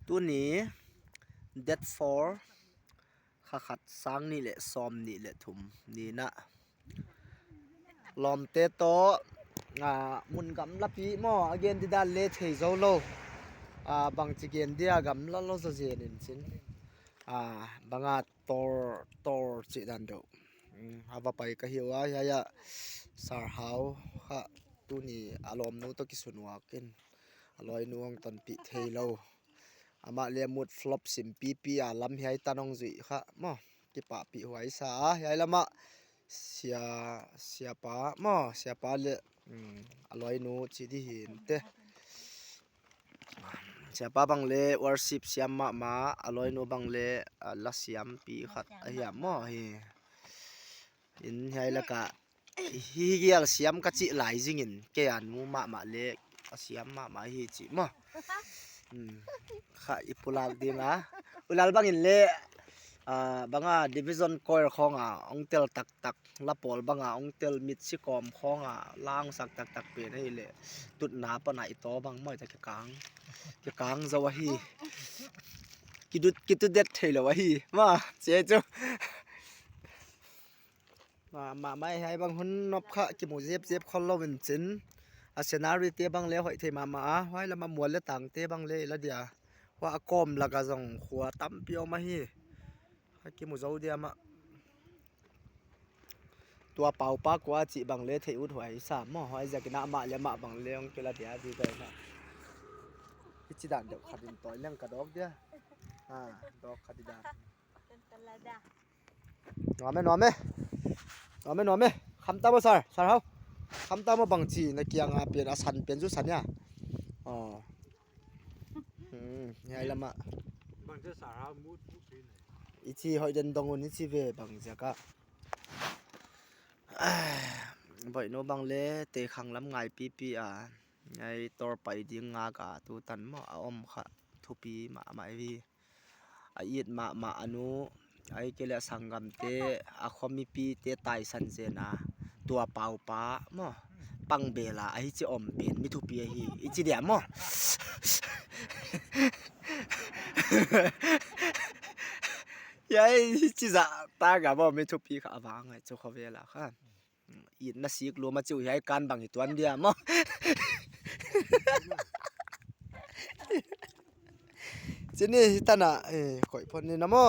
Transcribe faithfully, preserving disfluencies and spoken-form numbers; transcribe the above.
Tuni date four, kha khat, sang ni le som ni le thum ni na. Lomte to, a, mun gamla pi mo, again di dan le thei zo lo. A, bang chi gen dia gamla lo zo zen in chin. A, banga tor, tor chi dan do. Mm, hava pai ka hiu a, ya, ya. Sar hau kha tuni alom nu to kisun wakin. Aloi nu ang ton pi thei lo. Ama le mood flop sim pi pi a lam hiai tanong zui kha mo. Kipa pi huai sa a, hiai lama sia, siapa mo, siapa le, mm, aloi nu chi di hin te. Siapa bang le worship siam mama, aloi nu bang le, ah, la siam pi khat ahiam mo hi. In hiai laka hi gial siam ka chi lai zingin, kei a nu mama le a siam mama hi chi mo. Hmm. Kha i pulak ding a. Ulal bangin le, ah, banga division choir khonga ong tel tak tak, la pol banga ong tel mit si kom khonga la ong sak tak tak pen ahi le. Tutna pana i to bang moi ta kikang. Kikang zo ahi. Kidut, kitu det thei lo ahi. Ma, che chu. Ma, ma, mai hai bang hun nop kha kimu zep zep khol lo in chin. A scenery te bang le hoi thei mama a. Hoi lama mual le tang te bang le la dia. Hua a kom laka zong khua tampi om ahi. Kha kimu zo dia ma. Tua pau pa kua chi bang le thei ut huai sa mo, huai zia kina ma le ma bang le ong kila dia di dai na. Kichi dan deuh khat in toi leng ka dok dia. Ha, dok khat di dan. Nuam e, nuam e. Nuam e, nuam e. Kham ta mo sar, sar hau. Kham ta mo bang chi na kiang a pen a san pen zu san ya. Oh. Hmm, hiai lama. Bang chi sar hau mut mut pi ne. I chi hoi den dong un i chi ve bang zia ka. Boinu bang le te khang lam ngai pi pi a. Ai tor pai ding nga ka tu tan mo a om kha thupi ma ma vi. A it ma ma anu ai ke le sanggam te a khomi pi te tai san zen a tua pau pa mo pang bela ai chi om pen mi thupi ahi i chi dia mo. Yai chi za ta ga mo mi thupi kha vang ai chu kho vela kha. It na sik luma chiu hiai kan bang hi tuan dia mo. Chini hi tana, eh, koi phon ni na mo.